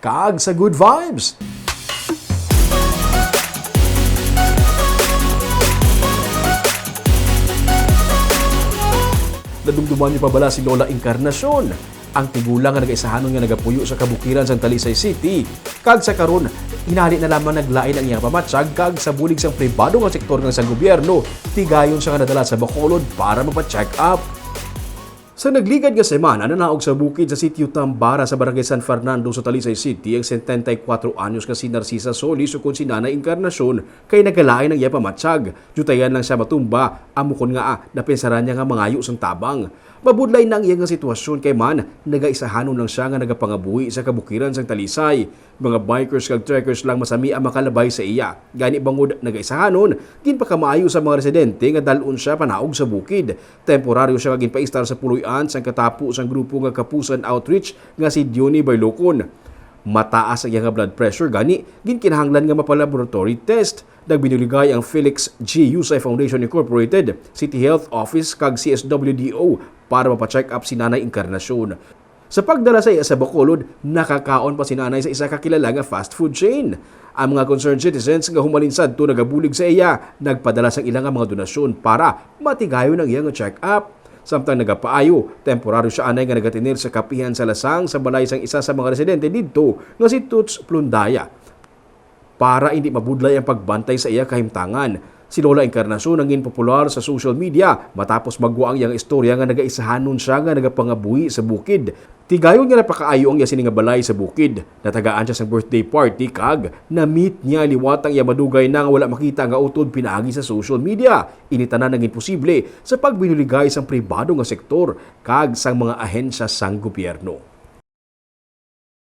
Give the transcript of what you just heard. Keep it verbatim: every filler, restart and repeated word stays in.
kag sa good vibes. Nadumduman niyo pa bala si Lola Encarnacion, ang tigulang nga nagaisahanon nga nagapuyo sa kabukiran sang Talisay City, kag sa karon, hinali na lamang naglain ang iyang pamatyag kag sa bulig sang pribado nga sektor kag sang gobyerno, tigayon siya nga nadala sa Bacolod para magpa-check up. Sa nagligad nga semana, nanaog sa bukid sa Sitio Tambara sa Barangay San Fernando sa Talisay City ang setenta y kuatro anyos nga si Narcisa Solis ukon si Nanay Encarnacion kay nagkalain ang iya pamatyag. Diyutayan lang siya matumba, amo kon ngaa napinsaran niya nga mangayo sang tabang. Mabudlay na ang iya nga sitwasyon kay man nagaisahanon lang siya nga nagapangabuhi sa kabukiran sang Talisay. Mga bikers kag trekkers lang masami ang makalabay sa iya. Gani bangod nagaisahanon, ginpakamaayo sa mga residente nga dal-on siya panaog sa bukid. Temporaryo siya nga ginpaistar sa puloy-an sang katapo sang grupo nga Kapusan Outreach nga si Diony Bailocon. Mataas ang iya nga blood pressure, gani ginkinahanglan nga mapa-laboratory test. Nagbinuligay ang Felix G. Yusay Foundation Incorporated, City Health Office kag C S W D O para mapa-check up si Nanay Encarnacion. Sa pagdala sa iya sa Bacolod, nakakaon pa si Nanay sa isa ka kilala nga fast food chain. Ang mga concerned citizens nga humalin sadto nagabulig sa iya, nagpadala sang ila nga mga donasyon para matigayon ang iya nga check-up. Samtang nagapaayo, temporaryo siya anay nga nagatener sa kapihan sa lasang sa balay sang isa sa mga residente didto nga si Toots Plundaya. Para indi mabudlay ang pagbantay sa iya kahimtangan, si Lola Encarnacion nangin popular sa social media matapos maggwa ang iyang istorya nga nagaisahanon siya nga nagapangabuhi sa bukid. Tigayon nga napakaayo ang iya sini nga balay sa bukid. Natagaan siya sang birthday party kag na-meet niya liwat ang iya madugay na nga wala makita nga utod pinaagi sa social media. Ini tanan nangin posible sa pagbinuligay sang pribado nga sektor kag sang mga ahensya sang gobyerno.